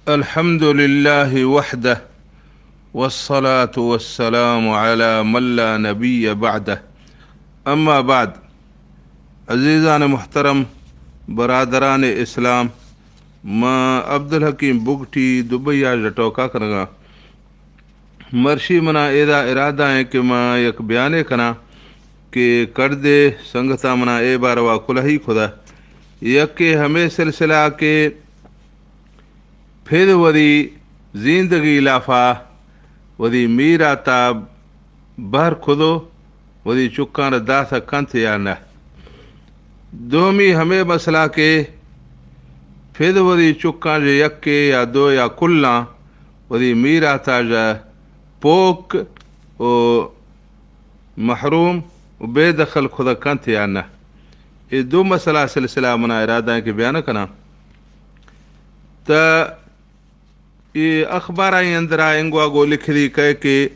الحمد لله وحده، والصلاة والسلام على من لا نبي بعده، اما بعد. عزیزان محترم، برادران اسلام، ما عبدالحکیم بگٹی دبئی آ ٹوکا کنگا. مرشی منا ایدا ارادہ ہیں کہ ما یک بیانے کنا کہ کڑدے سنگتا منا اے باروا کلہی کھدا. یکے ہمے سلسلہ کہ پھر وری زیندگی لافا وری میراتا بہر کھدو، وری چکان داسا کنت یا نہ. دومی ہمے مسئلہ کہ پھر وری چکان جے یکے یا دو یا کلاں وری میراتا جا پوک و محروم و بے دخل کھدا کنت یا نہ. اے دو مسئلہ سلسلہ منا ارادہ ہیں کہ بیان کنا. تا اے اخبارانی اندرا انگوا گو لکھ دی کئے کہ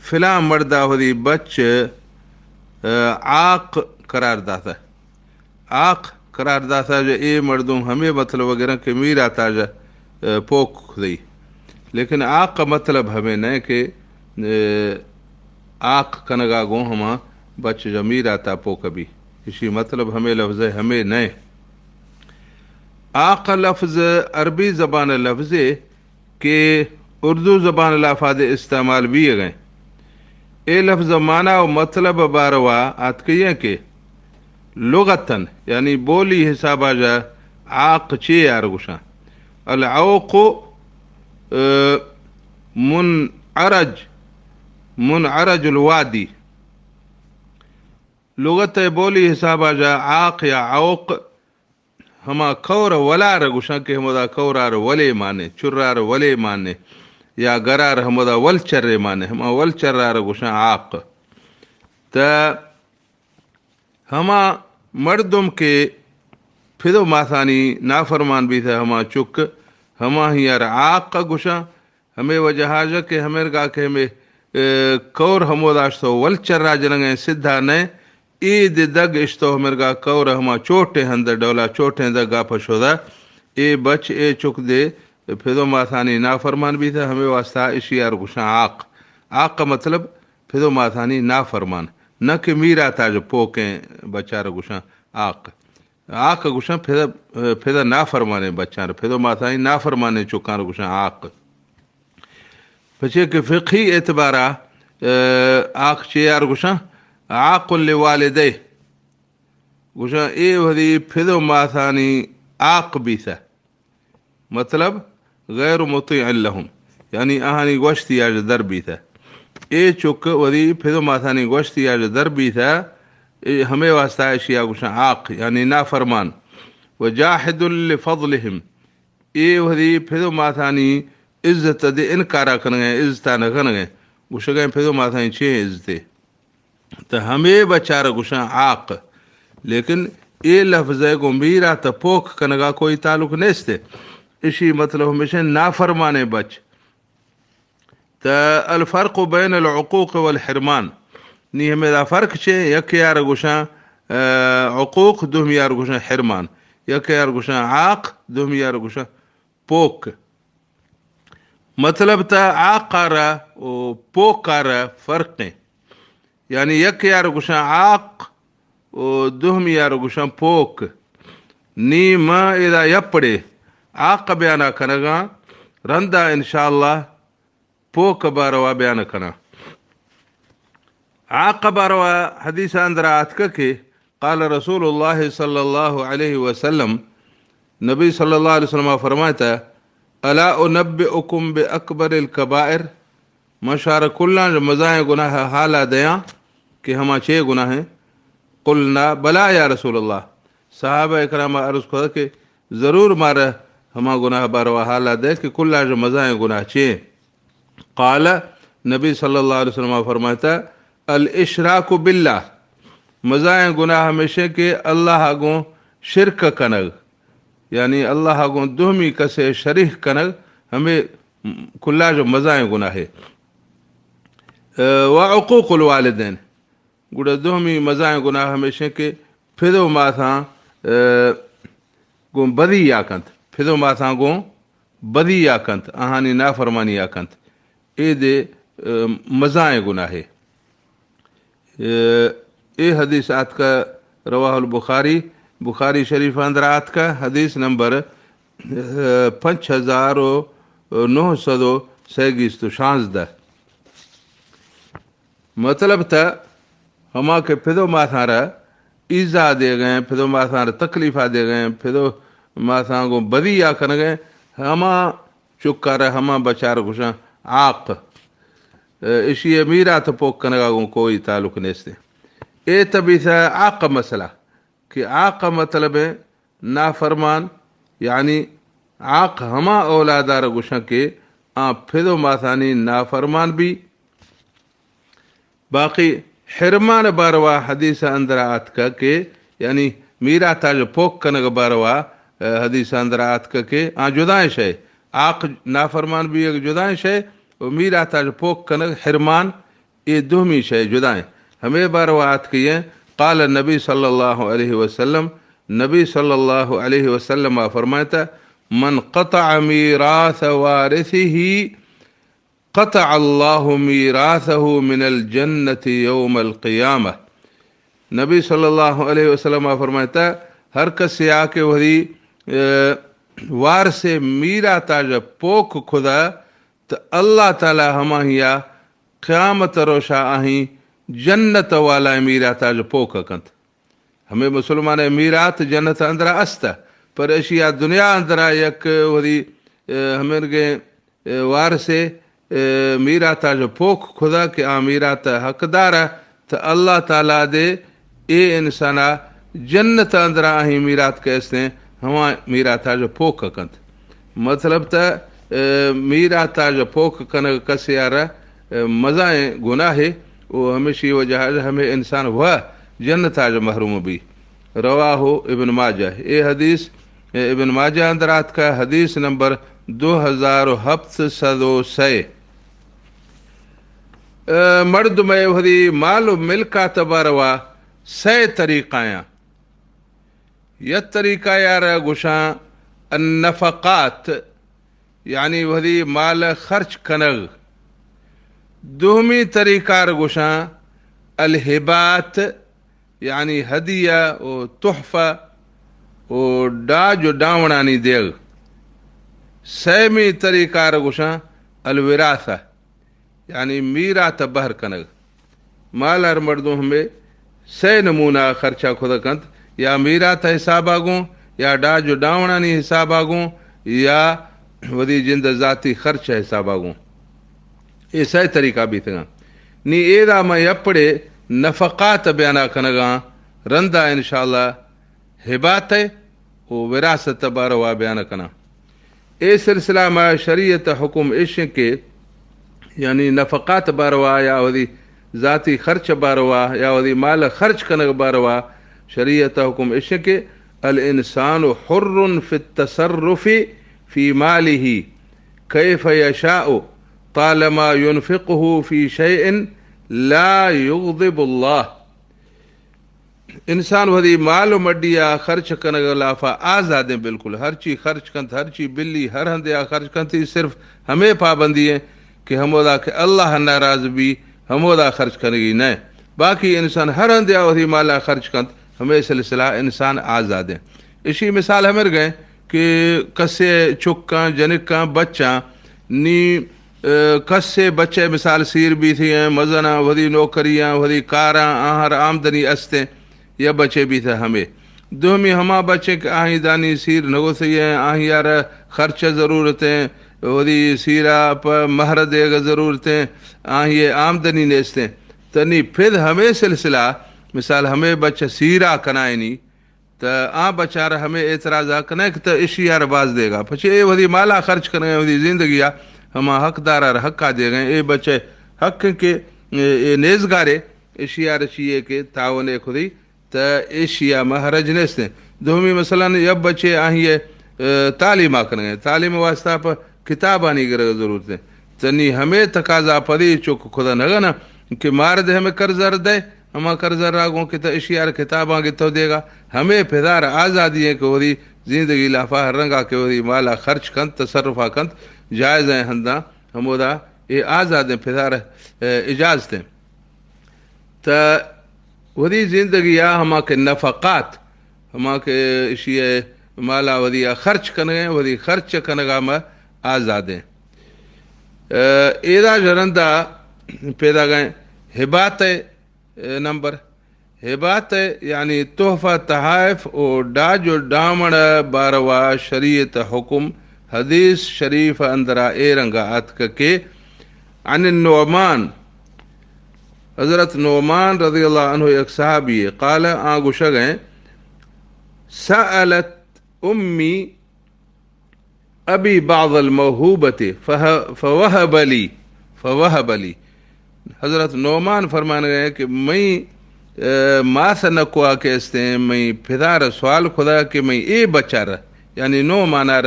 فلاں مردا وری بچ، آ، عاق قرار داتا. عاق قرار داتا جا اے مردم ہمے مطلب گرن کہ میراتا جا، آ، پوک کھدئی. لیکن عاق مطلب ہمے نہ کہ، آ، عاق کنگا گوں ہما بچ جا میراتا پوک بی. اشی مطلب ہمے لفظ ہے، ہمے نہ. عاق لفظ عربی زبان لفظے کہ اردو زبان لافا دے استعمال بیگ ایں. اے لفظ معنی و مطلب باروا آتکئی ایں کہ لغتاً، یعنی بولی حسابا جا عاق چے یار گوشاں؟ العوق، آ، منعرج، منعرج الوادی. لغت بولی حسابا جا عاق یا عوق ہما کور ولار گوشاں کہ ہمودا کورار ولے مانے، چرار ولے مانے، یا گرار ہمودا ول چرے مانے، ہما ول چرار گوشاں عاق. تا ہما مردم کہ پھدو ماسانی نافرمان بیثہ، ہما چک، ہما ہیار عاق گوشاں. ہمے وجہ آژ کہ ہمرگا کہ ہمے، اے، کور ہمودا اشتو ول چرا جنگیں سدھا نئے، اے دے دگ اشتو ہمرگا کور ہما چوٹیں ہند ڈولا چوٹیں دگا پشودا، اے بچ اے چک دے پھدو ماسانی نافرمان بیثہ، ہمے واسطہ اشیار گوشاں عاق. عاق مطلب پھدو ماسانی نافرمان، نہ کہ میراتا جا پوکیں بچار گوشاں عاق. عاق گوشاں پھدا، پھدا نافرمانیں بچاں، پھدو ماسانی نافرمانیں چکاں گوشاں عاق. پچے کہ فقہی اعتبارا، آ، عاق چیار گوشاں؟ عاق لوالدے. گوشاں اے وھدی پھدو ماسانی عاق بیثہ. مطلب غیر مطیع لهم، یعنی آہانی گوشتی آژ در بیثہ. اے چک وھدی پھدو ماسانی گوشتی آژ در بیثہ، اے ہمے واسطہ اشیا گوشاں عاق، یعنی نافرمان. و جاحد لفضلهم، اے وھدی پھدو ماسانی عزت دے انکارا کنگیں، عزتا نہ کنگیں، گوشگیں پھدو ماسانی چے عزتے. تہ ہمے بچار گوشاں عاق. لیکن اے لفظ گوں میراتا پوک کنگا کوئی تعلق نیست. اشی مطلب ہمیشہ نافرمانیں بچ. تہ الفرق بین العقوق والحرمان، نی ہمیدا فرق چے؟ یکے آر گوشاں، آ، عقوق، دومی آر گوشاں حرمان. یکے آر گوشاں عاق، دومی آر گوشاں پوک. مطلب تہ عاق آرا و پوک آرا فرق ایں. یعنی یکے آر گوشاں عاق و دومی آر گوشاں پوک. نی ما ادا یپڑے عاق بیانا کنگاں، رندا انشاءاللہ پوک باروا بیان کناں. عاق باروا حدیث اندرا آتکہ کہ قال رسول اللہ صلی اللہ علیہ وسلم، نبی صلی اللہ علیہ وسلم فرمائتا، الا انبئکم باکبر الکبائر، من شار کلاں مزائیں گناہ حالا دیاں کہ ہما چے گناہ ہیں؟ قلنا بلا یا رسول اللہ، صحابہ کرام عرض کھدا کہ ضرور مارا ہما گناہ باروا حالا دے کہ کلاں مزائیں گناہ چے ہیں؟ قال، نبی صلی اللہ علیہ وسلم فرمائتا، الاشراک باللہ، مزائیں گناہ ہمیشہ کہ اللہ گوں شرک کنگ، یعنی اللہ گوں دومی کسے شریک کنگ، ہمیں کلاج مزائیں گناہ ہے. و عقوق الوالدین، گڑا دومی مزائیں گناہ ہمیشہ کہ پھدو ماساں، آ، گوں بدی یا کنت، پھدو ماساں گوں بدی ءَ کنت، آہانی نافرمانی ءَ کنت، اے دے، اه، مزائیں گناہے۔ اه، اے حدیث آتکا رواه البخاری، بخاری شریف اندر آتکا، حدیث نمبر، اه، پنچ ہزار و نو سد و سیگیست و شانزدہ۔ مطلب تہ ہما کہ پدو ماساں را ایزا دیگیں، پدو ماساں را تکلیفا دیگیں، پدو ماساں گوں بدیا کنگیں، ہما چکارا، ہما بچار گوشاں عاق۔ اشی میرات پوک کنگا گوں کوئی تعلق نیستے۔ اے تبیثہ عاق مسئلہ کہ عاق مطلب ہے نافرمان، یعنی عاق ہما اولادار گوشاں کہ آ پدو ماسانی نافرمان بی۔ باقی حرمان باروا حدیث اندر آتکا کہ، یعنی میراتا جو پوک کنگ باروا، اه، حدیث اندر آتکا کہ آ جدائیں شے، عاق نافرمان بی یک جدائیں شے، و میراتا جو پوک کنگ حرمان اے دومی شے جدائیں۔ ہمے باروا آتکیے، قال النبی صلی اللہ علیہ وسلم، نبی صلی اللہ علیہ وسلم فرمائتا، من قطع میراث وارثه قطع الله ميراثه من الجنة يوم القيامة۔ نبی صلی اللہ علیہ وسلم فرمائتا، ہر کسے آ کہ وہدی، اه، وارث میراتا جا پوک کھدا، تو اللہ تعالی ہماہیا قیامت روشا آہیں جنت والا میراتا جا پوک کنت۔ ہمے مسلمان میرات جنت اندرا است، پر اشیا دنیا اندرا یک وہدی، اه، ہمرگیں، اه، وارثے، اه، میراتا جو پوک کھدا کہ آ میرات حقدار، تو اللہ تعالی دے اے انسانا جنت اندرا آہیں میرات کہ استیں، ہما میراتا جو پوک کنت۔ مطلب تہ، اه، میراتا جو پوک کنگ کسے آرا، اه، مزائیں گناہے، و ہمیشی وجہ ہمے انسان و جنتا جو محروم بی۔ رواہ ابن ماجہ۔ اے حدیث، اه، ابن ماجہ اندر آتکا، حدیث نمبر دو ہزار و ہپت سد و سئے۔ اه، مردم وہدی مال و ملکات باروا سئے طریقہ آیاں۔ یک طریقہ یارا گوشاں النفقات، یعنی وہدی مال خرچ کنگ۔ دومی طریقہ را گوشاں الہبات، یعنی ہدیہ و تحفہ و ڈاج و ڈاونانی دیگ۔ سیمی طریقہ را گوشاں الوراثہ، یعنی میرات بہر کنگ۔ مال ہر مردم ہمے سئے نمونہ خرچہ کھدا کنت، یا میرات حسابا گوں، یا ڈاج و ڈاونانی حسابا گوں، یا وہدی جند ذاتی خرچ حسابا گوں۔ اے سئے طریقہ بیتگاں۔ نی ایدا من یپڑے نفقات بیانا کنگاں، رندا انشاءاللہ ہبات ء و وراثت ء باروا بیان کناں۔ اے سلسلہ ما شریعت ء حکم ایش انت کہ یعنی نفقات باروا یا وتی ذاتی خرچ باروا یا وتی مال خرچ کنگ باروا شریعت ء حکم ایش انت کہ الانسان حر فی التصرف فی ماله کیف یشاء طالما ینفقه فی شیء لا یغضب اللہ۔ انسان وتی مال و مڈی ء خرچ کنگ ء لافا آزادیں، بالکل ہرچی خرچ کنت، ہرچی بلی، ہر ہندے ء خرچ کنت، ای صرف ہمے پابندی ہیں کہ ہمودا کہ اللہ ناراض بی، ہمودا خرچ کنگی نہ۔ باقی انسان ہر ہندے ء وتی مال ء خرچ کنت، ہمے سلسلہ انسان آزادیں۔ اشی مثال ہمر گئے کہ کسے چکاں، جنکاں، بچاں، نی، اه، کسے بچے مثال سیر بیتیں، مزناں، وتی نوکریاں، وتی کاراں، آہر آمدنی استیں، یا بچے بیتہ ہمے۔ دومی ہما بچے کہ آہی دانی سیر نگوتیں، آہی یار خرچ ضرورتیں، وتی سیرا پہ مہر دیگ ضرورتیں، آہی آمدنی نیستیں۔ تنی پھر ہمے سلسلہ، مثال ہمے بچ سیرا کنائنی، تہ آ بچار ہمے اعتراض ء کنئے کہ تہ اشی ء را باز دیگا، پچے اے وتی مالا خرچ کنگے، وتی زندگی ء ہما حقدار ء را حقا دیگیں۔ اے بچے حق کہ اے، اے نیزگارے، اشی ء را چیے کہ تعاون ء کھدی تہ اشی ء ما حرج نیستیں۔ دومی مثلاً یک بچے آہی ء، اه، تعلیم ء کنگے، تعلیم واسطہ پہ کتابانی گرگ ضرورت ہے۔ تنی ہمے تقاضا پدی چک کھدا نگنا کہ مارد ہمے قرض ء را دے، ہما قرض ء را گوں کہ تہ اشی ء را کتاباں گتو دیگا، ہمے پدار آزادی ہیں کہ وتی زندگی لافا ہر رنگا کہ وتی مالا خرچ کنت، تصرفا کنت، جائزیں ہنداں ہمودا اے آزادیں، پدار اجازتیں۔ تہ وتی زندگیا ہما کہ نفقات، ہما کہ اشی مالا وتی خرچ کنگیں، وتی خرچ کنگا ما آزادیں۔ ایدا ژرندا پیداگیں ہبات نمبر۔ ہبات یعنی تحفہ، تحائف و ڈاج و ڈامن باروا شریعت حکم حدیث شریف اندرا اے رنگا آتک کہ عن النعمان، حضرت نعمان رضی اللہ عنہ یک صحابی، قال، آ گوشگیں، سألت امی ابی بعض الموہوبۃ فہ-، فوہب لی، فوہب لی۔ حضرت نعمان فرمانگئے کہ مئی، اے، ماس نکوا کہ استیں، مئی پدار سوال کھدا کہ مئی اے بچار، یعنی نعمانار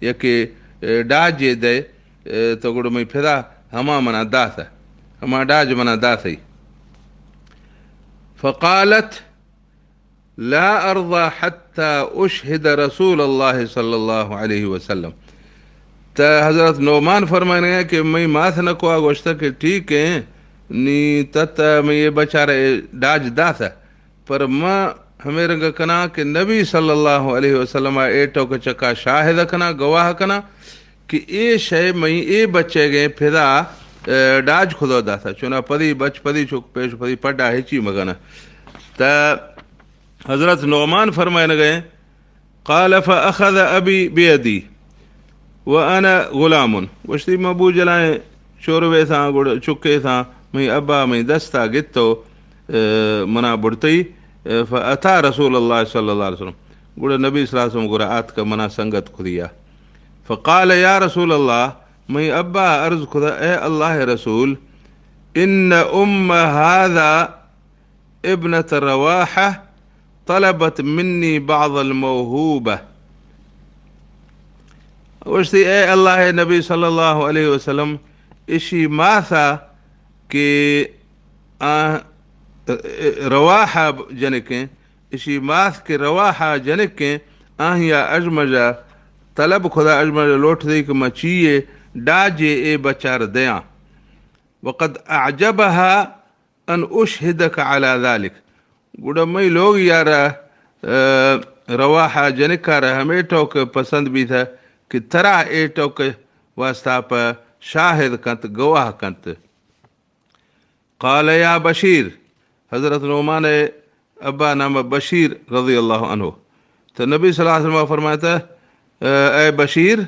یکے، اے، ڈاجے دے، اے، تو گڑ مئی پدا ہما منا داس، ہما ڈاج منا داسی۔ فقالت، لا ارضى حتى اشهد رسول الله صلى الله عليه وسلم۔ تہ حضرت نعمان فرمائنگا کہ مئی ماس نکوا گوشتا کہ ٹھیک ہیں، نی تت مئی بچار ڈاج داتا، پر ما ہمیں رنگ کنا کہ نبی صلی اللہ علیہ وسلم اے ٹوک چکا شاہد کنا، گواہ کنا کہ اے شے مئی اے بچے گئے پدا، اے، ڈاج خدا داتا، چونا پدی بچ، پدی چک پیش، پدی پڈا ہچی مگنا۔ تہ حضرت نعمان فرمائنگئے، قال فاخذ ابی بیدی وانا غلام۔ گوشتی، ما بو جلائیں چوروے ساں، گڑ چکے ساں، مئی ابا مئی دستا گتو، اے، منا بڑتئی، اے، فاتا رسول اللہ صلی اللہ علیہ وسلم۔ گڑ نبی صلی اللہ علیہ وسلم گڑا آتک منا سنگت کھدیا۔ فقال یا رسول اللہ، مئی ابا عرض کھدا، اے اللہ رسول، ان ام هذا ابنة رواحة طلبت مني بعض الموهوبة۔ گوشتی، اے اللہ نبی صلی اللہ علیہ وسلم، اشی ماسا کہ آ، رواحہ جنکیں، اشی ماس کہ رواحہ جنکیں، آہیا اجمجا طلب کھدا، اجمجا لوٹ دی کہ ما چیئے ڈاجے اے بچار دیاں۔ وقد اعجبها ان اشهدك على ذلك۔ گڑا مئی لوگ یارا، اے، رواحہ جنکارا ہمے ٹوک پسند بیتا کہ ترا اے ٹوک واسطہ پہ شاہد کنت، گواہ کنت۔ قال یا بشیر، حضرت نعمان ابا نام بشیر رضی اللہ عنہ۔ تو نبی صلی اللہ علیہ وسلم فرماتا، اے بشیر،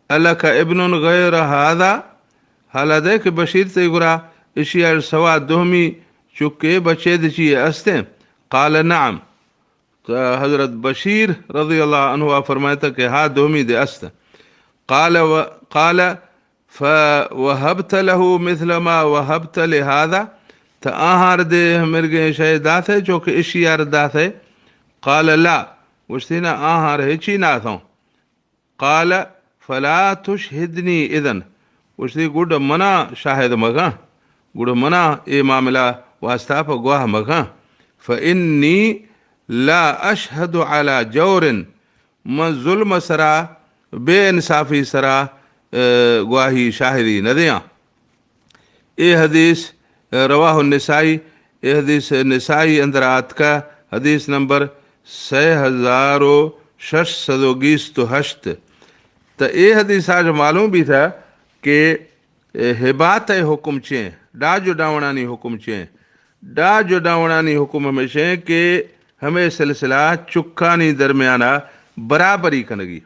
الک ابن غیر هذا؟ حالا دے کہ بشیر، تئی گرا اشی سوا دومی چکے بچے دچی استیں؟ قال نعم۔ تو حضرت بشیر رضی اللہ عنہ فرمائتا کہ ہا، دومی دے است۔ قال و-، قال فوهبت له مثل ما وهبت لهذا؟ تو آہار دے مرگیں شے داتے چوکہ اشیار داتے؟ قال لا، گوشتی نا، آہار ہچی ناتوں۔ قال فلا تشهدني اذن، گوشتی گڈ منا شاہد مگاں، گڈ منا اے معاملہ واسطہ پہ گواہ مگاں۔ فإني لا أشهد على جور، من ظلم سرا، بے انصافی سرا، اے، گواہی شاہدی نہ دیاں۔ اے حدیث، اے، رواہ النسائی، اے حدیث نسائی اندر آتکا، حدیث نمبر سئے ہزار و شش سد و گیست و ہشت۔ تو اے حدیث آج معلوم بیتا کہ اے ہبات ء حکم چے؟ ڈاج و ڈاونانی حکم چے؟ ڈاج و ڈاونانی حکم ہمیش ایں کہ ہمے سلسلہ چکانی درمیانا برابری کنگی۔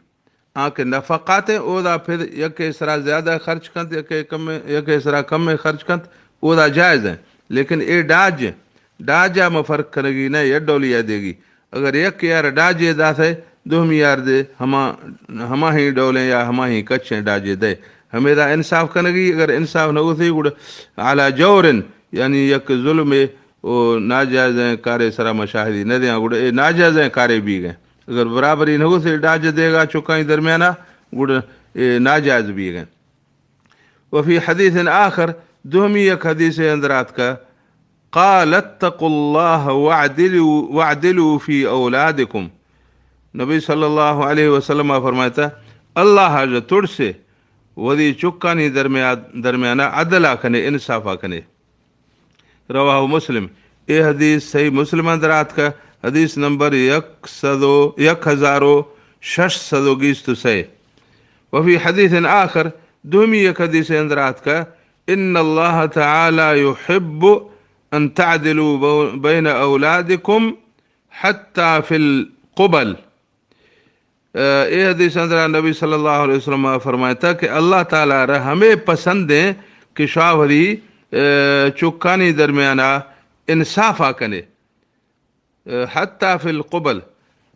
آں کہ نفقات ایں، اودا پھر یکے سرا زیادہ خرچ کنت، یکے کم، یکے سرا کم خرچ کنت، اودا جائز ایں۔ لیکن اے ڈاج ایں، ڈاجا ما فرق کنگی نہ، یک ڈولیا دیگی۔ اگر یک یار ڈاجے داتے، دومی یار دے ہما، ہما ہی ڈولیں یا ہما ہی کچیں ڈاجے دے۔ ہمیدا انصاف کنگی، اگر انصاف نہ ہوتی گڑ علی جور، یعنی یک ظلم و ناجائزیں کارے سرا ما شاہدی نہ دیاں، گڑ اے ناجائزیں کارے بیگیں۔ اگر برابری نہ ہوتی ڈاج دیگا چکائیں درمیانا، گڑ اے ناجائز بیگیں۔ وفي حديث آخر، دومی یک حدیث اندر آتکا، قال اتقوا الله واعدلوا، واعدلوا في أولادكم۔ نبی صلی اللہ علیہ وسلم ءَ فرمائتا، اللہ ءَ ژہ ترسے، وثی چکانی درمیان، درمیان ءَ عدل ءَ کنے، انصاف ءَ کنے۔ رواہ مسلم۔ اے حدیث صحیح مسلم اندر آتکہ، حدیث نمبر یک سد و، یک ہزار و شش سد و گیست و سئے۔ وفی حدیث آخر، دومی یک حدیث اندر آتکہ، ان اللہ تعالی یحب ان تعدلوا بو-، بین اولادکم حتی فی القبل۔ اے حدیث اندرا نبی صلی اللہ علیہ وسلم فرمائتا کہ اللہ تعالی را ہمے پسند ہیں کہ شاہ وثی، اے، چکانی درمیانا انصافا کنے۔ اے، حتی فی القبل۔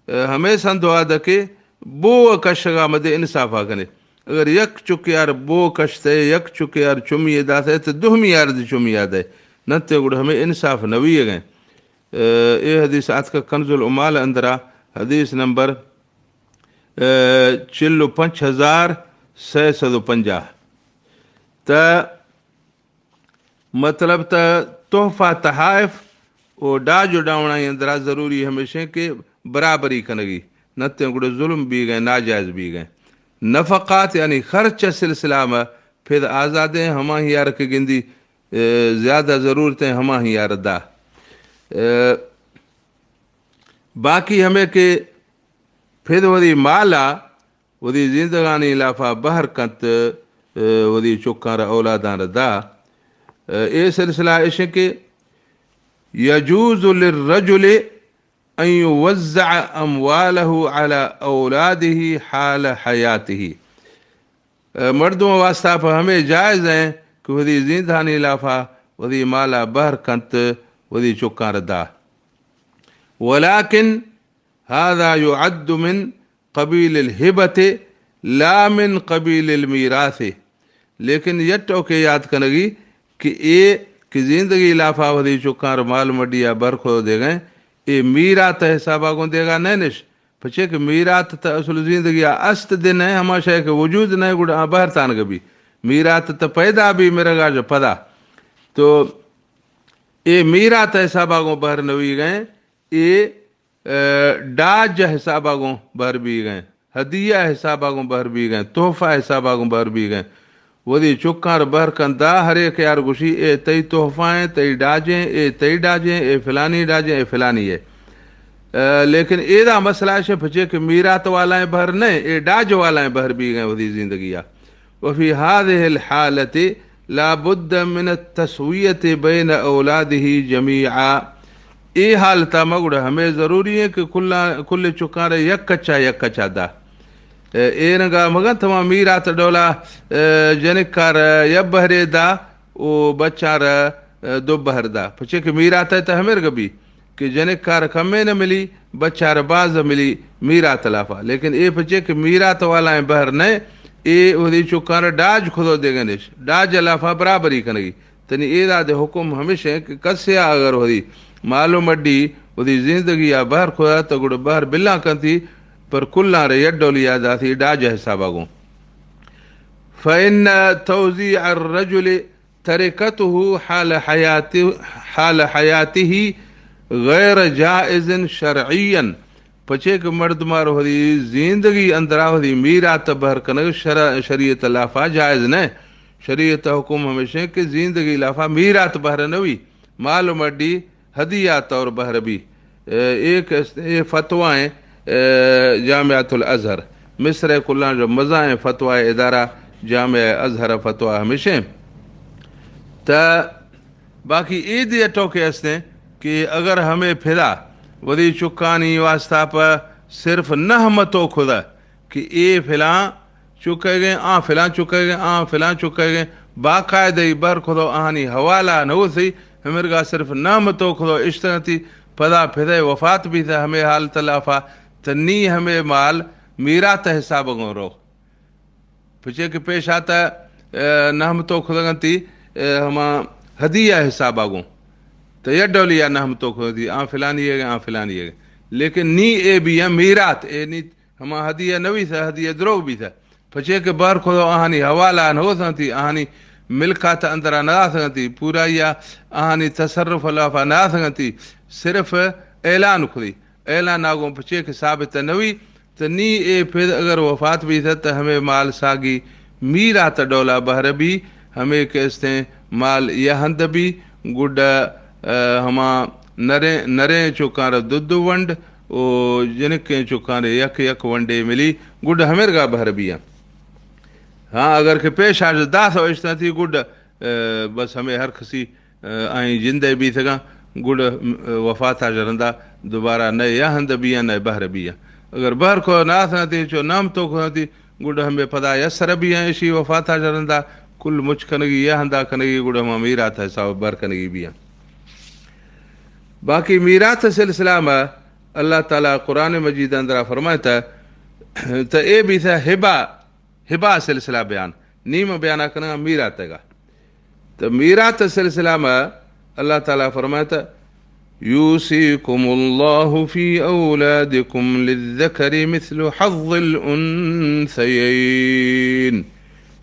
اے، ہمے سندوا دکے بو کشگا مدے انصافا کنے۔ اگر یک چکیار بو کشتے، یک چکیار چمی داتے، تو دومی یار دی چمی دے۔ نتے گڑ ہمے انصاف نوی گئے۔ اے، اے حدیث آتکہ کنز العمال اندرا، حدیث نمبر، اے، چل و پنچ ہزار سئے سد و پنجاہ۔ تا مطلب تا تحفہ تحائف و ڈاج و ڈاونائی اندرا ضروری ہمیشیں کہ برابری کنگی، نتے گڑا ظلم بیگئے، ناجائز بیگئے۔ نفقات یعنی خرچ سلسلہ ما پھر آزادیں ہما ہیار کہ گندی، اے، زیادہ ضرورتیں ہما ہیار دا۔ اے، باقی ہمے کہ پھر وثی مالا وثی زندگانی لافا بہر کنت، اے، وثی چکاں را اولاداں را دا۔ اے، اے سلسلہ اشیں کہ یجوز للرجل ان یوزع اموالہ علی اولادہ حال حیاتہ۔ اے، مردم واسطہ پہ ہمے جائز ہیں کہ وثی زندانی لافا وثی مالا بہر کنت، وثی چکاں را دا۔ ولکن هذا يعد من قبيل الهبة لا من قبيل الميراث۔ لیکن یک ٹوکے یاد کنگی کہ اے کہ زندگی لافا وثی چکاں را مال مڈیا بہر کھو دیگئے، اے میرات حسابا گوں دیگا نہ نش، پچے کہ میرات تا اصل زندگیا است دے نہ، ہما شے کہ وجود نہ، گڑا آ بہر تانگہ بی۔ میرات تا پیدا بی مرگا ژہ پدا۔ تو اے میرات حسابا گوں بہر نوی گئے، اے اے، ڈاج حسابا گوں بہر بیگئے، ہدیہ حسابا گوں بہر بیگئے، تحفہ حسابا گوں بہر بیگئے۔ وثی چکاں را بہر کنت دا، ہر ایک یار گوشی، اے تئی تحفہ ہیں، تئی ڈاجیں، اے تئی ڈاجیں، اے فلانی ڈاجیں، اے فلانی ہے۔ اے، لیکن ایدا مسئلہ اشیں پچے کہ میرات والائیں بہر نہ، اے ڈاج والائیں بہر بیگئے وثی زندگیا۔ وفي هذه الحالة لا بد من التسوية بين أولاده جميعا۔ اے حالتا مگڑا ہمے ضروری ہے کہ کلا، کل چکاں را یک کچا، یک کچا دا۔ اے، اے رنگا مگن تمام میرات ڈولا، اے، جنکار یک بہرے دا و بچار، اے، دو بہر دا۔ پچے کہ میرات ہے تو ہمیر گبی۔ کہ جنکار کمے نہ ملی، بچار باز ملی میرات لافا۔ لیکن اے پچے کہ میرات والائیں بہر نہ، اے وثی چکاں را ڈاج کھدو دیگنش، ڈاج لافا برابری کنگی۔ تنی ایدا دے حکم ہمیشیں کہ کسیا اگر وثی مال و مڈی وثی زندگیا بہر کھدا تو گڑا بہر بلاں کنتی، پر کلاں رے یک ڈولیا داتی ڈاج حسابا گوں۔ فإن توزيع الرجل تركته حال حياته، حال حياته غير جائز شرعيا۔ پچے کہ مردمار وثی زندگی اندرا وثی میرات بہر کنگ شر-، شریعت لافا جائز نہ۔ شریعت حکم ہمیشیں کہ زندگی لافا میرات بہر نوی، مال و مڈی ہدیہ طور بہر بی۔ اے، ایک اس-، اے فتوائیں، اے، جامعۃ الازہر، مصر کلاں جو مزائیں فتوی ادارہ جامعہ ازہر فتوی ہمیشیں۔ تا باقی اے دی ٹوکے استیں کہ اگر ہمے پھدا وثی چکانی واسطہ پہ صرف نہ متو کھدا کہ اے فلاں چکے گئے، آ فلاں چکے گئے، آ فلاں چکے گئے، باقاعدہ ای بہر کھدو آہانی حوالہ نوثی، ہمرگا صرف نام تو کھدو اشتنتی، پدا پھدے وفات بیتا ہمے حالت لافا، تنی ہمے مال میرات حساب گوں رو۔ پچے کہ پیش آتا، اے، نام تو کھدگنتی، اے، ہما ہدیہ حسابا گوں۔ تو یہ ڈولیا نام تو کھدگنتی، آ فلانی ہے گئے، آ فلانی ہے گئے۔ لیکن نی اے بیا میرات، اے نی ہما ہدیہ نویسہ، ہدیہ دروگ بیسہ۔ پچے کہ بہر کھدو آہانی حوالہ نہ ہوسنتی، آہانی ملکات اندرا نہ آسنتی، پورا یا آہانی تصرف لافا نہ آسنتی، صرف اعلان کھدی۔ اعلان آگوں پچے کہ ثابت نوی، نی اے پھر اگر وفات بیثہ تہ ہمے مال ساگی میرات ڈولا بہر بی، ہمے کہ استیں مال یا ہند بی، گڈا، آ، ہما نریں، نریں چکاں را دو دو ونڈ، او جنکیں چکاں را یک یک ونڈے ملی، گڈا ہمرگا بہر بیاں۔ ہاں، اگر کہ پیش آج داثہ اشتاتی گڈا، آ، بس ہمے ہر کسی، آ، آئیں جندے بیثگاں، گڈا، آ، وفات آج رندا دوبارہ نئے یا ہند بیاں، نئے بہر بیاں۔ اگر بہر کو ناثناتی، چو نام تو کناتی، گڈا ہمے پدا یا سر بیاں، اشی وفات آج رندا کل مچ کنگی یا ہندا کنگی، گڈا ہما میرات حساب بہر کنگی بیاں۔ باقی میرات سلسلہ ما اللہ تعالی قرآن مجید اندرا فرمائتا، تہ اے بیثہ ہبا، ہبا سلسلہ بیان، نی ما بیانا کنگا میرات گا۔ تہ میرات سلسلہ ما اللہ تعالی فرمائتا، يوصيكم الله في أولادكم للذكر مثل حظ الأنثيين۔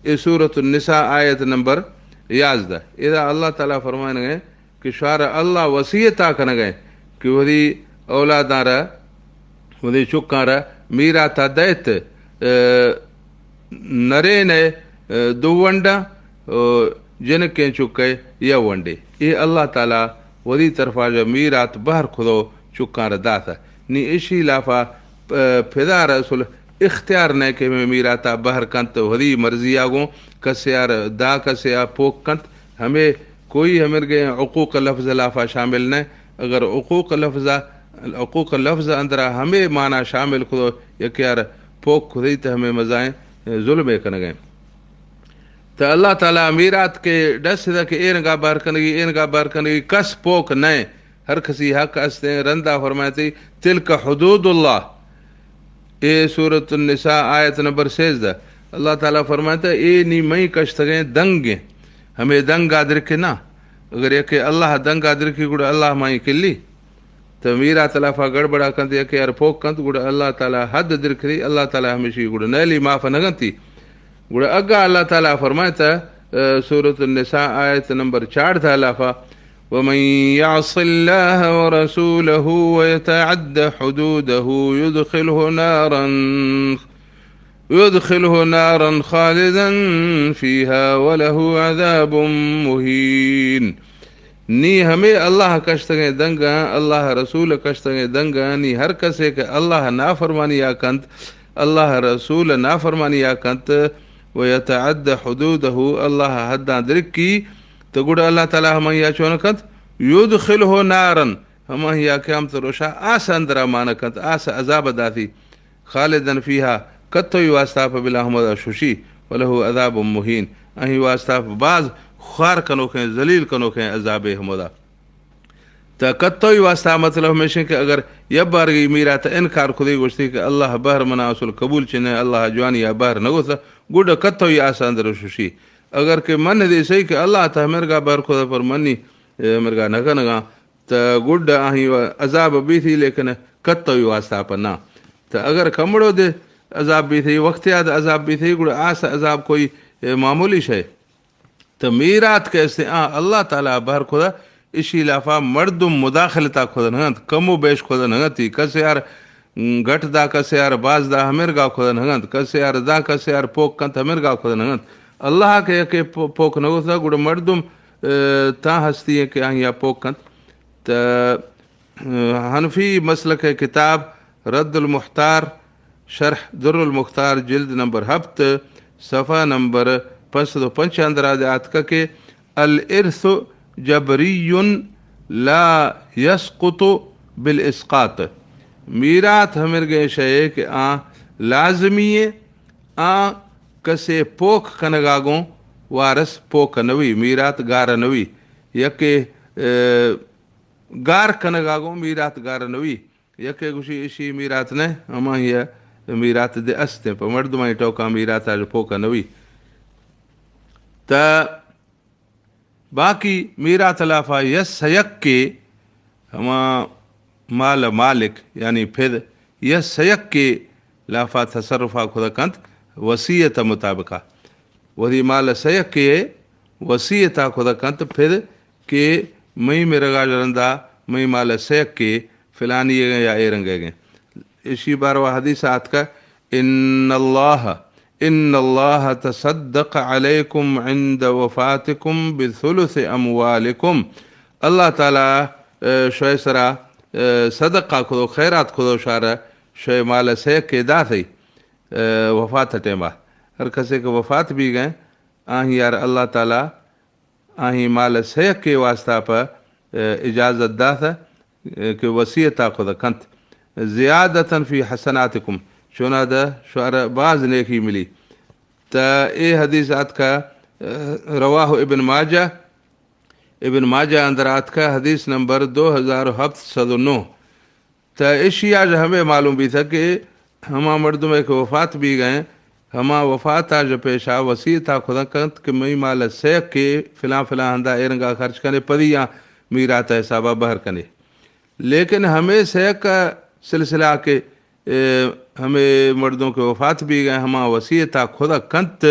اے سورۃ النساء آیت نمبر یازدہ۔ ادا اللہ تعالی فرمائنگے کہ شوار اللہ وصیتا کنگے کہ وثی اولاداں را، وثی چکاں را میراتا دئیت، آ، نرین ء، آ، دو ونڈاں، آ، جنکیں چکے یا ونڈے۔ اے اللہ تعالی وثی طرفا جا میرات بہر کھدو چکاں را داثہ۔ نی اشی لافا، آ، پدا رسول اختیار نئے کہ ہمے میراتا بہر کنت، وثی مرضی آ گوں کسے آر دا کسے آ پوک کنت، ہمے کوئی ہمرگیں عقوق لفظ لافا شامل نئے۔ اگر عقوق لفظ، عقوق لفظ اندرا ہمے معنی شامل کھدو یکے آر پوک کھدئی تہ ہمے مزائیں ظلمے کنگیں۔ تہ اللہ تعالی میرات کے ڈس دا کہ اے رنگا بہر کنگی، اے رنگا بہر کنگی، کس پوک نئے۔ ہر کسی حق استیں۔ رندا فرمائتی، تلک حدود اللہ۔ اے سورۃ النساء آیت نمبر سیزدہ۔ اللہ تعالی فرمائتا، اے نی مئی کشتگیں دنگیں۔ ہمے دنگا درکے نا۔ اگر یکے اللہ دنگا درکی گڑا اللہ مائی کلی۔ تہ میرات لافا گڑبڑا کنت، یکے آر پوک کنت، گڑا اللہ تعالی حد درکری، اللہ تعالی ہمیشی گڑا نیلی معاف نگنتی۔ گڑا اگا اللہ تعالی فرمائتا، آ، سورۃ النساء آیت نمبر چاردہ لافا، ومن يعص الله ورسوله ويتعد حدوده يدخله نارا، يدخله نارا خالدا فيها وله عذاب مهين۔ نی ہمے اللہ کشتگیں دنگاں، اللہ رسول کشتگیں دنگاں، نی ہر کسے کہ اللہ نافرمانی آ کنت، اللہ رسول نافرمانی آ کنت، و یتعد حدودہ، اللہ حداں درکی، تو گڑا اللہ تعالی ہمائی آ چون کنت، یدخلہ نارا، ہمائی آ قیامت روشا آس اندرا مان کنت، آس عذاب داتی۔ خالدا فیہا، کتوئی واسطہ پہ بلا ہمودا ششی، ولہ عذاب مہین، اہی واسطہ پہ باز خوار کنوکیں، ذلیل کنوکیں عذابے ہمودا۔ تا کتوئی واسطہ مطلب ہمیشیں کہ اگر یک بارگی میرات انکار کدی گوشتی کہ اللہ بہر منا اصل قبول چنے، اللہ جوانی یا بہر نگوتا، گڈ کتوئی آسان در ششی۔ اگر کہ من دی سہی کہ اللہ تا ہمرگا بہر کدا پر منی، اے، ہمرگا نکنگا، تا گڈ آہی و عذاب بیثی، لیکن کتوئی واسطہ پر نہ۔ تا اگر کمڑو دے عذاب بیثی، وقت یاد عذاب بیثی، گڈ آس عذاب کوئی، اے، معمولی شے۔ تا میرات کہ استے آ اللہ تعالی بہر کدا، اشی لافا مردم مداخلتا کدا نگنت، کم و بیش کدا نگنتی، کسے آر گٹ دا، کسے آر باز دا، ہمرگا کدا نگنت، کسے آر دا، کسے آر پوک کنت، ہمرگا کدا نگنت۔ اللہ کہ یکے پو-، پوک نگوتا، گڑا مردم، اے، تا ہستی ہیں کہ آہیا پوک کنت۔ تا، اے، حنفی مسلک کتاب رد المحتار، شرح در المختار، جلد نمبر ہپت، صفحہ نمبر پنچ سد و پنچ اندرا دے آتکا کہ الارث جبری لا یسقط بالاسقاط۔ میرات ہمرگیں شے کہ آ لازمی ہے، آ کسے پوک کنگا گوں وارث پوک نوی، میرات گار نوی۔ یکے، اے، گار کنگا گوں میرات گار نوی۔ یکے گوشی اشی میرات نہ، ہماہی میرات دے استیں، پہ مردمانی ٹوکا میرات آج پوکا نوی۔ تا باقی میرات لافا یس سیکے ہما مال مالک، یعنی پھر یس سیکے لافا تصرفا کھدا کنت وصیت مطابقا۔ وثی مال سیکے وصیتا کھدا کنت پھر کہ مئی مرگا جرندا مئی مال سیکے فلانی گئے یا اے رنگے گئے۔ اشی باروا حدیث آتکا، ان اللہ، ان اللہ تصدق علیکم عند وفاتکم بثلث اموالکم۔ اللہ تعالی، اے، شوئے سرا، اے، صدقہ کدو، خیرات کدو شارا، شوئے مال سیکے داتی، اے، وفات ٹیما۔ ہر کسے کہ وفات بیگئے، آہی یار اللہ تعالی آہی مال سیکے واسطہ پہ، اے، اجازت داتا، اے، کہ وصیتا کدا کنت۔ زیادتا فی حسناتکم، چونا دا شوارا باز نیکی ملی۔ تا اے حدیث آتکا، اے، رواہ ابن ماجہ، ابن ماجہ اندر آتکا حدیث نمبر دو ہزار ہفت سد و نو۔ تا اشیا جا ہمے معلوم بیتا کہ ہما مردمے کہ وفات بیگئے، ہما وفاتا جا پیشا وصیتا کدا کنت کہ مئی مال سیکے فلان فلان ہندا ایرنگا خرچ کنے، پدی آ میراتا حسابا بہر کنے۔ لیکن ہمے سیکا سلسلہ کہ، اے، ہمے مردم کہ وفات بیگئے، ہما وصیتا کدا کنت،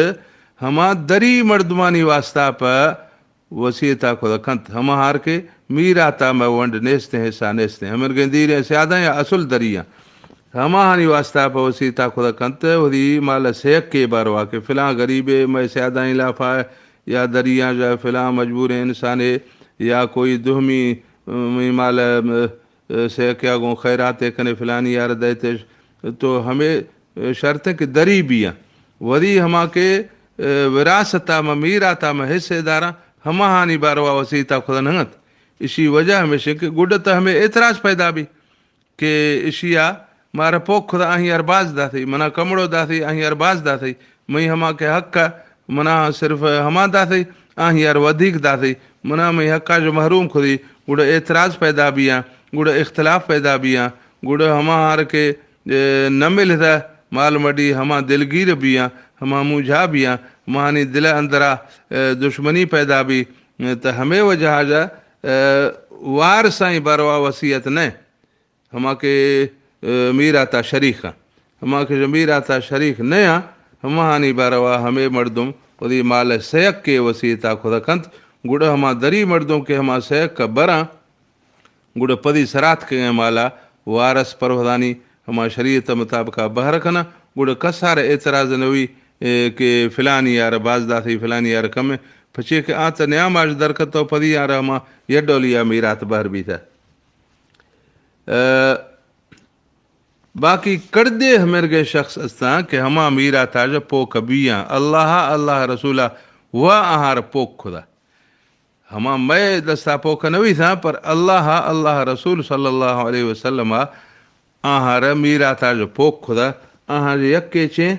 ہما دری مردمانی واسطہ پہ وصیتا کدا کنت، ہماہار کہ میراتا مئے ونڈ نیستیں، حصہ نیستیں، ہمرگیں دیریں سیاداں یا اصل دریاں، ہماہانی واسطہ پہ وصیتا کدا کنت، وثی مال سیکے باروا کہ فلاں غریبے مئے سیادانی لافا یا دریاں جا فلاں مجبوریں انسانے یا کوئی دومی، م، مال، م، سیکیا گوں خیراتے کنے فلانی یار دئیتش، تو ہمے شرط کہ دری بیاں۔ وثی ہما کہ، اے، وراثتا ما میراتا ما حصے داراں، ہماہانی باروا وصیتا کدا ننت۔ اشی وجہ ہمیشیں کہ گڈتا ہمے اعتراض پیدا بی کہ اشیا مارا پوک کدا آہی یار باز داتی، منا کمڑو داتی، آہی یار باز داتی، مئی ہما کہ حق منا صرف ہما داتی، آہی یار ودیک داتی، منا مئی حقا جو محروم کدی، گڑا اعتراض پیدا بیاں، گڑا اختلاف پیدا بیاں، گڑا ہماہار کہ، اے، نہ ملتا مال مڈی، ہما دلگیر بیاں، ہما موجھا بیاں، ہمانی دل اندرا، اے، دشمنی پیدا بی، اے، تا ہمے وجہ جا، اے، وارثانی باروا وصیت نہ، ہما کہ، اے، میراتا شریک آں، ہما کہ جو میراتا شریک نہ آں، ہماہانی باروا ہمے مردم وثی مال سیکے وصیتا کدا کنت، گڑا ہما دری مردم کہ ہما سیک براں، گڑا پدی سراتکگیں مالا وارث پروہدانی ہما شریعت مطابقا بہر کناں، گڑا کسار اعتراض نوی، اے، کہ فلانی یار باز داتی، فلانی یار کمیں، پچے کہ آ تا نیاماش درکتو پدی یار ہما یڈولیا میرات بہر بیتا۔ اے، باقی کڑدے ہمرگیں شخص استاں کہ ہما میراتا جا پوک بیاں، اللہ، اللہ رسولا و آہار پوک کدا۔ ہما مئے دستا پوک نویساں، پر اللہ، اللہ رسول صلی اللہ علیہ وسلم آہار میراتا جا پوک کدا۔ آہار یکے چیں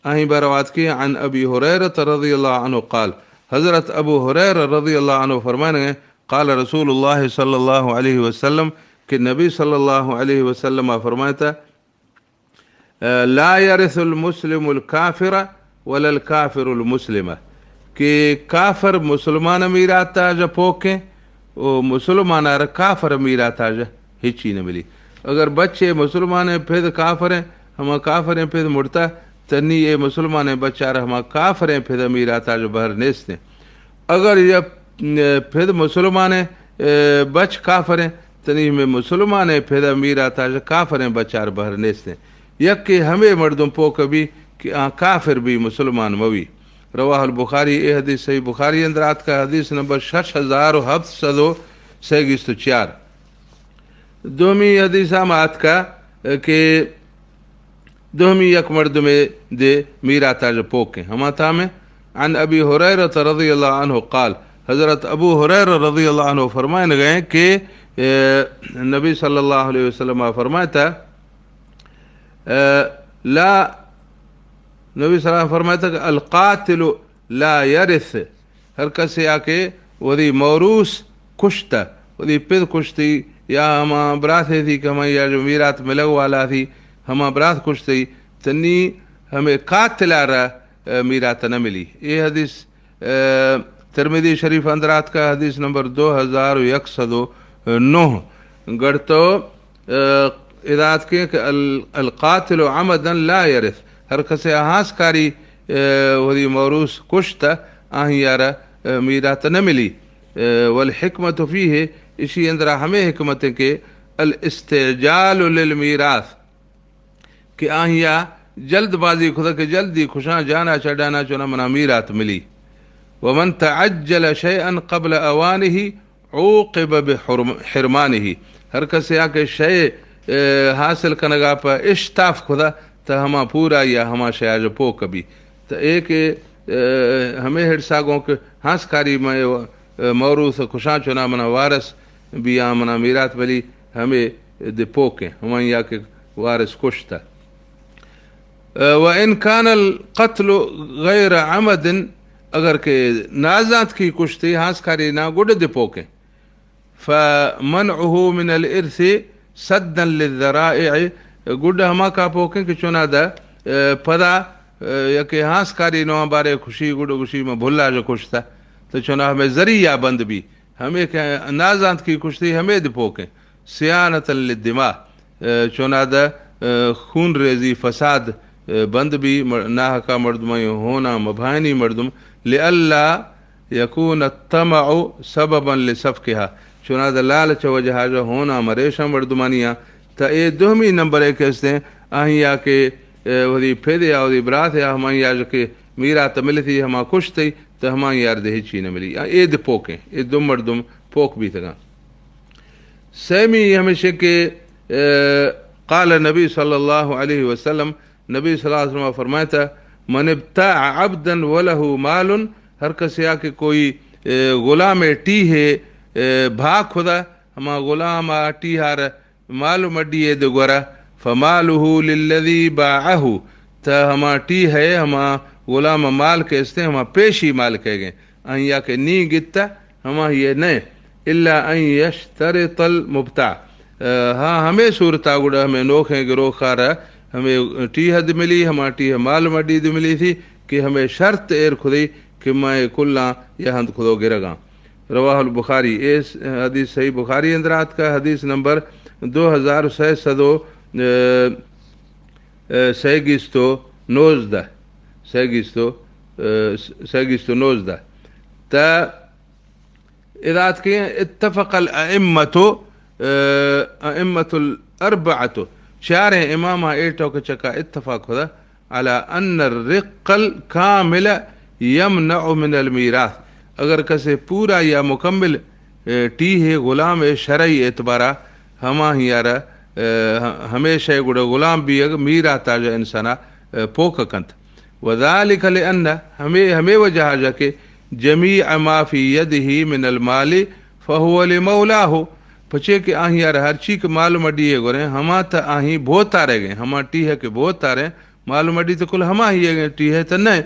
آہی باروا آتکی، عن ابی ہریرہ رضی اللہ عنہ قال، حضرت ابو ہریرہ رضی اللہ عنہ فرمائنگے، قال رسول اللہ صلی اللہ علیہ وسلم، کہ نبی صلی اللہ علیہ وسلم فرمائتا، لا يرث المسلم الكافر ولا الكافر المسلم، کہ کافر مسلمان میراتا جا پوکیں، و مسلمان آر کافر میراتا جا ہچی نہ ملی۔ اگر بچے مسلمان ہیں، پھد کافر ہیں، ہما کافر ہیں پھد مڑتا، تنی اے مسلمان ہیں بچار ہما کافر ہیں پھد میراتا جا بہر نیستیں۔ اگر یہ، اے، پھد مسلمان ہیں، اے، بچ کافر ہیں، تنی ہمے مسلمان ہیں پھد میراتا جا کافر ہیں بچار بہر نیستیں۔ یکے ہمے مردم پوک بی کہ آ کافر بی، مسلمان موی۔ رواہ البخاری، اے حدیث صحیح بخاری اندر آتکا، حدیث نمبر شش ہزار و ہفت سد و سیگیست و چار۔ دومی حدیث ہم آتکا کہ دومی یک مردمے دے میراتا جا پوکیں۔ ہما تامیں، عن ابی ہریرہ رضی اللہ عنہ قال، حضرت ابو ہریرہ رضی اللہ عنہ فرمائنگے کہ، اے، نبی صلی اللہ علیہ وسلم فرمائتا، اے، لا، نبی صلی اللہ علیہ وسلم فرمائتا کہ القاتل لا یرث، ہر کسے آ کہ وثی موروث کشتہ، وثی پت کشتی، یا ہما براتے تھی کہ ہمائی آ جو میرات ملگ والا تھی، ہما برات کشتی، تنی ہمے قاتل آ را، اے، میرات نہ ملی۔ اے حدیث، اے، ترمذی شریف اندر آتکا، حدیث نمبر دو ہزار و یک سد و نو۔ گڑتو، اے، ادا آتکیں کہ ال-، القاتل عمدا لا یرث، ہر کسے آ ہاس کاری، اے، وثی موروث کشتہ، آہی آ را، اے، میرات نہ ملی۔ اے، والحکمت فیہ، اشی اندرا ہمے حکمت ہیں کہ الاستعجال للمیراث، کہ آہیا جلد بازی کھدا کہ جلدی کھشاں جانا چڈانا چونا منا میرات ملی۔ ومن تعجل شيئا قبل أوانه عوقب بحرم-، حرمانه۔ ہر کسے آ کہ شے، اے، حاصل کنگا پہ اشتاف کھدا، تہ ہما پورا یا ہما شے آج پوک بی۔ تہ اے کہ، اے، ہمے ہڑسا گوں کہ ہانسکاری میں، اے، موروث کھشاں چونا منا وارث بی آ منا میرات ملی، ہمے دے پوکیں، ہمائی آ کہ وارث کشتا۔ و ان کان القتل غیر عمد، اگر کہ نازانتکی کشتی ہانسکاری نا گڈ دے پوکیں۔ فمنعه من الارث سدا للذرائع، گڈ ہما کا پوکیں کہ چونا دا، اے، پدا، اے، یکے ہانسکاری نواں بارے کشی گڈ گشی میں بھلا جو کشتا، تو چونا ہمیں ذریعہ بند بی، ہمیں کہ نازانتکی کشتی ہمیں دے پوکیں۔ صیانة للدماء، اے، چونادا، اے، خون ریزی فساد، اے، بند بی، مر-، ناحقا مردمانی ہونا مبھائنی مردم، لئلا یکون الطمع سببا لسفکها، چونادا لالچ وجہا جا ہونا مریشاں مردمانیاں۔ تا اے دوہمی نمبر اے کہ استیں، آہیا کہ، اے، وتی پھدے آ وتی برات آ ہمائی آ کہ میرات ملتی ہما کشتی، تا ہمائی آر دے ہچی نہ ملی۔ اے دے پوکیں، اے دو مردم پوک بیتگاں۔ سیمی ہمیشہ کہ، اے، قال نبی صلی اللہ علیہ وسلم، نبی صلی اللہ علیہ وسلم فرمائتا، من ابتاع عبدا وله مال، ہر کسے آ کہ کوئی، اے، غلام ٹی ہے، اے، بھا کھدا، ہما غلام آ ٹی ہار مال مڈی دے گورا، فماله للذي باعه، تا ہما ٹی ہے، ہما غلام مال کہ استیں، ہما پیشی مال کہے گئے، آہیا کہ نی گتا، ہما ہی نئے، الا ان یشترط المبتاع۔ اے، ہاں، ہمیں صورتا گڑا ہمیں نوخیں گروخارا ہمیں ٹیہ دے ملی، ہما ٹیہ مال مڈی دے ملی تھی کہ ہمیں شرط ایر کھدی کہ میں کلاں یا ہند کھدو گرگاں۔ رواه البخاری، اے س-، حدیث صحیح بخاری اندر آتکا، حدیث نمبر دو ہزار سہ سد و، اے، اے، سیگیست و نوزدہ، سیگیست و، اے، س-، سیگیست و نوزدہ۔ تا ادا آتکیں، اتفق الائمة، اے، ائمة الاربعة، چاریں اماماں اے ٹوک چکا اتفاق کھدا، على ان الرق الكامل يمنع من الميراث، اگر کسے پورا یا مکمل، اے، ٹی ہے غلام اے شرعی اعتبارا ہما ہیارا، اے، ہمیشہ گڑا غلام بیگ میراتا جا انسانا، اے، پوک کنت۔ وذلك لأن، ہمے، ہمے وجہ جا کہ جميع ما في يده من المال فهو لمولاه، پچے کہ آہی آر ہرچی کہ مال مڈی ہے گوریں، ہما تا آہی بھوتارے گئے، ہما ٹی ہے کہ بھوتارے، مال مڈی تو کل ہما ہی ہے، ٹی ہے تو نئے۔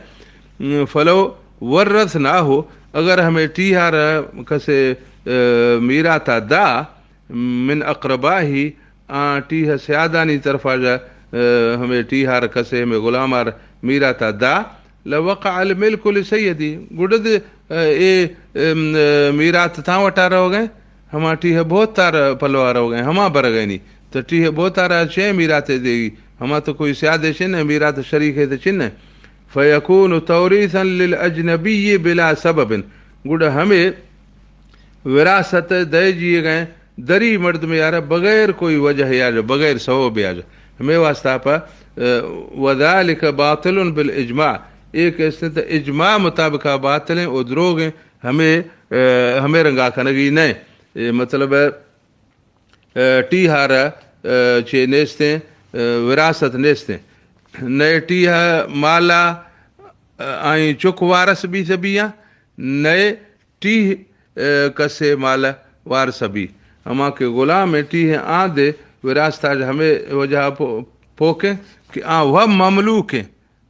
فلو ورثناه، اگر ہمیں ٹی ہار کسے، اے، میراتا دا، من اقربائه، آ ٹیہ سیادانی طرفا جا، اے، ہمیں ٹیہار کسے ہمیں غلامار میراتا دا، لوقع الملك لسيده، گڑد، اے، اے، ام، اے، میرات تاں وٹا روگئے، ہما ٹیہ بھوتار پلوا روگئے، ہما برگئے نی۔ تو ٹیہ بھوتارا چے میرات دیگی؟ ہما تو کوئی سیادے چن ہے، میرات شریک ہے تو چن ہے۔ فيكون توريثا للأجنبي بلا سبب، گڑا ہمیں وراثت دے جیے گئے دری مردم یارا بغیر کوئی وجہ یا بغیر سبب یا۔ ہمیں واسطہ پا، اے، وذلك باطل بالإجماع، ایک استنت اجماع مطابقہ باطل ہیں و دروگ ہیں، ہمیں، اے، ہمیں رنگا کنگی نہیں۔ اے مطلب ہے، اے، ٹی ہارا، اے، چے نیستیں، اے، وراثت نیستیں۔ نئے ٹی ہا مالا، اے، آئیں چک وارث بی سبیاں، نئے ٹیہ، اے، کسے مال وارث بی۔ ہما کہ غلام ٹیہ آن دے وراثت آج ہمیں وجہ پو-، پوکیں کہ آن وہ مملوک ہیں،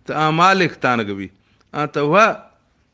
تو آن مالک تانگ بی۔ آن تو وہ،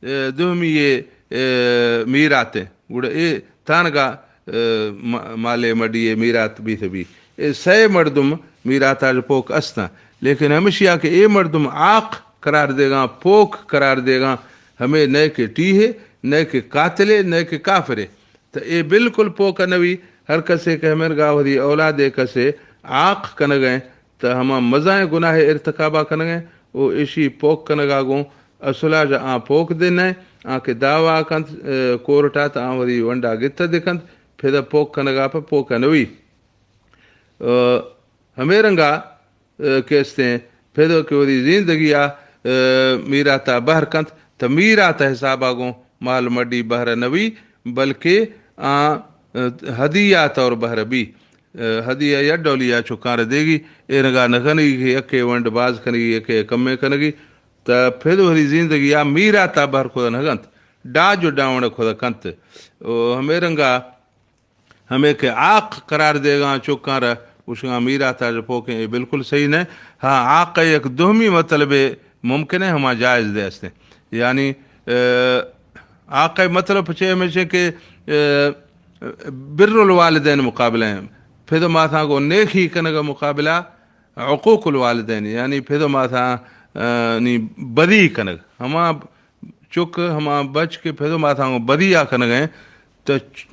اے، دومی یہ، اے، میرات ہیں۔ گڑا اے تانگا، اے، م-، مالے مڈی یہ میرات بیت بی۔ اے سئے مردم میرات آج پوک استاں۔ لیکن ہمشیا کہ اے مردم عاق قرار دیگاں، پوک قرار دیگاں، ہمیں نئے کہ ٹیہے، نئے کہ قاتلے، نئے کہ کافرے۔ تو اے بالکل پوک نوی، ہر کسے کہ ہمیں گاہ دی اولادے کسے عاق کنگئے، تا ہما مزائیں گناہ ارتکابا کنگئے، او اشی پوک کنگا گوں اصلا جا آ پوک دے نئے، آ کہ دعویٰ کنت، اے، کورٹا تا آ وری ونڈا گتہ دے کنت، پھدا پوک کنگا پہ پوک نوی۔ اے، ہمیں رنگا کہ استیں پھد کہ وتی زندگی ءَ میرات ءَ بہر کنت، تہ میرات ءِ حساب ءَ گوں مال مڈی بہر نہ بی، بلکہ آ ہدیہ طور بہر بی۔ ہدیہ یا ڈولی ءَ چکاں را دیگی، اے رنگا نہ کنگی کہ یکے ونڈ باز کنگی، یکے کمیں کنگی۔ تہ پھد وتی زندگی ءَ میرات ءَ بہر کھدا نہ کنت، ڈاج و ڈاونڈ کھدا کنت۔ او ہمے رنگا ہمے کہ عاق قرار دیگاں چکاں را، گوشگاں میرات ءَ پوکیں، اے بالکل صحیح نہ۔ ہاں، عاق ءِ یک دومی مطلب ممکن ہے، ہما جائز دے استیں۔ یعنی، اے، عاق ءِ مطلب پچے ہمیشہ کہ، اے، بر الوالدین مقابلہ ہیں۔ پھد ماتاں کو نیکی کنگ مقابلہ عقوق الوالدین، یعنی پھد ماتاں، اے، نی بدی کنگ۔ ہما چک، ہما بچ کہ پھد و ماتاں گوں بدی ءَ کنگ ءَ انت، تہ چ-،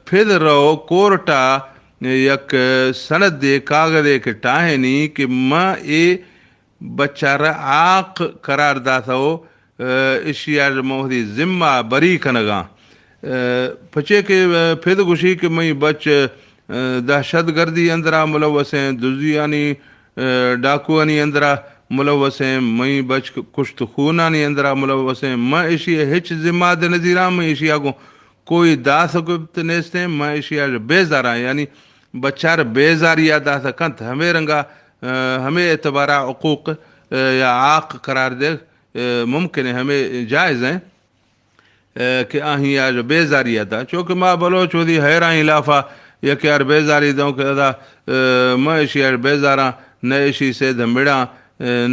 پھد رو کورٹ ءَ یک سندے، کاگدے کہ ٹاہینی کہ من اے بچ ءَ را عاق قرار داتہ و، اشی ءَ من وتی ذمہ بری کنگ ءَ آں۔ پچے کہ پھد گوشی کہ منی بچ دہشت گردی اندرا ملوث ہیں، دزیانی، ڈاکوانی اندرا ملوث ہیں، منی بچ کشت خونانی اندرا ملوث ہیں، من اشی ءَ ہچ ذمہ دہ نہ زیراں، من اشی ءَ گوں کوئی داث گپت نیست ہیں، من اشی ءَ بیزاراں، یعنی بچار بیزاری ءَ داث کنت، ہمے رنگا، ہمے اعتبارا عقوق یا عاق قرار دے ممکن ہے، ہمے جائز ہیں۔ کہ آہی آج بیزاری ءَ داں۔ چونکہ ما بلوچ وتی حیرانی لافا یکے آر بیزاری دوں کہ ادا، من اشی آج بیزاراں، نہ اشی سے دمڑاں،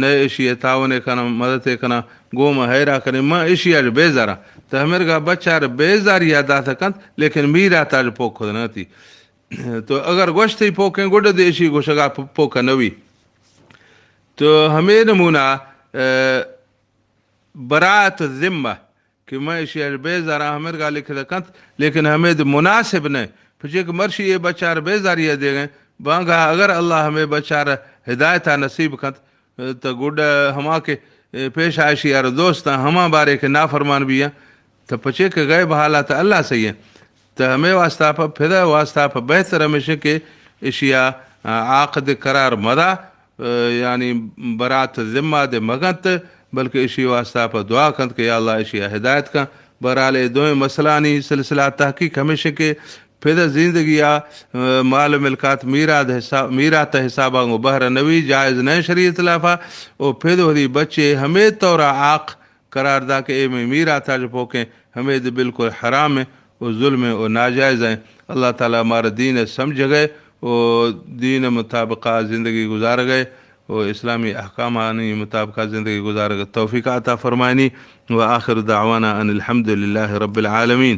نہ اشی تعاون کناں، مدد کناں، گوں من حیرا کنیں، من اشی آج بیزاراں۔ تہ ہمرگا بچار بیزاری ءَ داث کنت، لیکن میرات آج پوک کھد نہ تی۔ تو اگر گوشتی پوکیں گڈ دے اشی گوشگا پ-، پوک نہ وی۔ تو ہمے نمونہ، براءت الذمہ کہ من اشی اش بیزاراں ہمرگا لکھتہ کنت، لیکن ہمے دے مناسب نہ، پچے کہ مرشی اے بچار بیزاری ءَ دیگیں، بانگا اگر اللہ ہمے بچار ہدایت ءَ نصیب کنت، تہ گڈ ہما کہ پیش اشی ار دوستاں ہما بارے کہ نافرمان بیاں، تہ پچے کہ غیب حالات اللہ سہی ہیں۔ تہ ہمے واسطہ پہ پھدا واسطہ پہ بہتر ہمیش کہ اشیا عاق دے قرار مدا، یعنی براءت الذمہ دے مگنت، بلکہ اشی واسطہ پہ دعا کنت کہ یا اللہ اشیا ہدایت کن۔ بہرحال اے دوئیں مسئلہانی سلسلہ تحقیق ہمیش کہ پھدا زندگی آ مال و ملکات میرات حساب، میرات حسابا گوں بہر نوی جائز نہ شریعت لافا، او پھد وتی بچے ہمے طورا عاق قرار دا کہ اے مئے میرات آج پوکیں، ہمے دے بالکل حرام ہیں و ظلم ہیں و ناجائز ہیں۔ اللہ تعالی مارا دین سمجھگئے و دین مطابقہ زندگی گزارگئے و اسلامی احکامانی مطابقہ زندگی گزارگئے توفیق عطا فرمائنی۔ و آخر دعوانا ان الحمد للہ رب العالمین۔